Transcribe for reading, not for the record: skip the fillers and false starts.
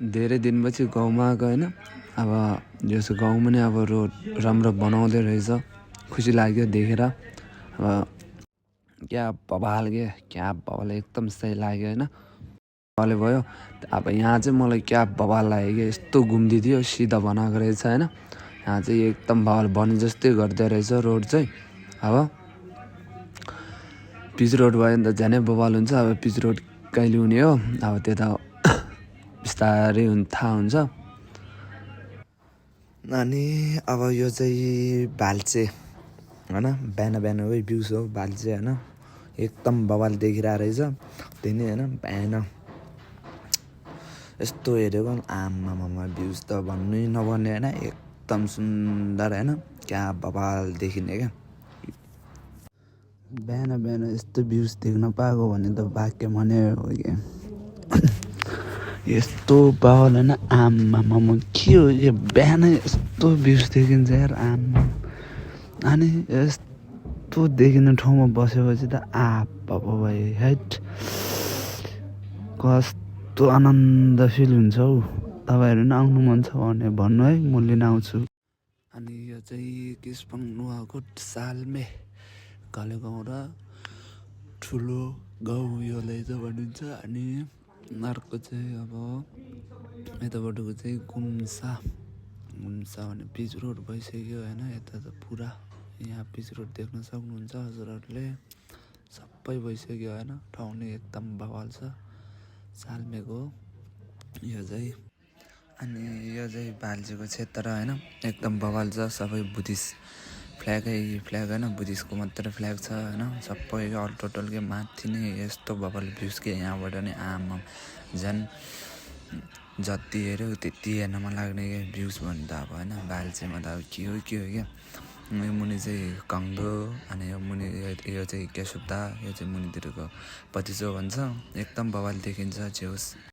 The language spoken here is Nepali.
धेरै दिनपछि गाउँमा आएको होइन। अब जस्तो गाउँमा नै अब रोड राम्रो बनाउँदै रहेछ, खुसी लाग्यो देखेर। अब क्या बवाल एकदम सही लाग्यो होइन। बवाल भयो। अब यहाँ चाहिँ मलाई क्या बवाल लाग्यो कि यस्तो घुम्दी थियो, सिधा बनाएको रहेछ होइन। यहाँ चाहिँ एकदम बवाल भने जस्तै गर्दो रहेछ रोड चाहिँ। अब पिच रोड भयो भने त झनै बवाल हुन्छ। अब पिच रोड कहिले हुने हो, अब त्यो त बिस्तारै थाहा हुन्छ। अनि अब यो चाहिँ भाल्चे होइन, बिहान बिहानकै भ्यूज हो भाल्चे होइन। एकदम बवाल देखिरहेको रहेछ त्यही नै होइन। बिहान यस्तो हेरेको आमामा भ्यूज त भन्नै नपर्ने होइन, एकदम सुन्दर होइन, क्या बवाल देखिने क्या। बिहान बिहान यस्तो भ्यूज देख्न पाएको भने त भाग्य भने हो क्या। यस्तो बवाल होइन आमामा के हो यो, बिहान यस्तो भ्यूज देखिन्छ यार आमा। अनि यस्तो देखिने ठाउँमा बसेपछि त आप्पा भयो हेट, कस्तो आनन्द फिल हुन्छ हौ। तपाईँहरू पनि आउनु मन छ भने भन्नु है, म लिन आउँछु। अनि यो चाहिँ किसपङ नुवाकोट सालमे काले गाउँ र ठुलो गाउँ योलाई चाहिँ भनिन्छ। अनि अर्को चाहिँ अब यतापट्टिको चाहिँ गुम्सा भने पिच रोड भइसक्यो होइन। यता त पुरा यहाँ पिच रोड देख्न सक्नुहुन्छ हजुरहरूले, सबै भइसक्यो होइन। ठाउँ नै एकदम बवाल छ सालमेको यो चाहिँ। अनि यो चाहिँ भाल्चेको क्षेत्र होइन, एकदम बवाल छ। सबै बुद्धिस्ट फ्ल्याग होइन, बुद्धिस्टको मात्रै फ्ल्याग छ होइन। सबै अल टोटलकै माथि नै यस्तो बवाल भ्यूज के यहाँबाट नै आमा झन् जति हेऱ्यो त्यति हेर्न मन लाग्ने क्या भ्यूज भन्नु त अब होइन। भाल्चेमा त अब के हो क्या। यो मुनि चाहिँ कङ्गो, अनि यो मुनि यो चाहिँ केशुप्ता, यो चाहिँ मुनितिरको पतिचो भन्छ। एकदम बवाल देखिन्छ। जे होस्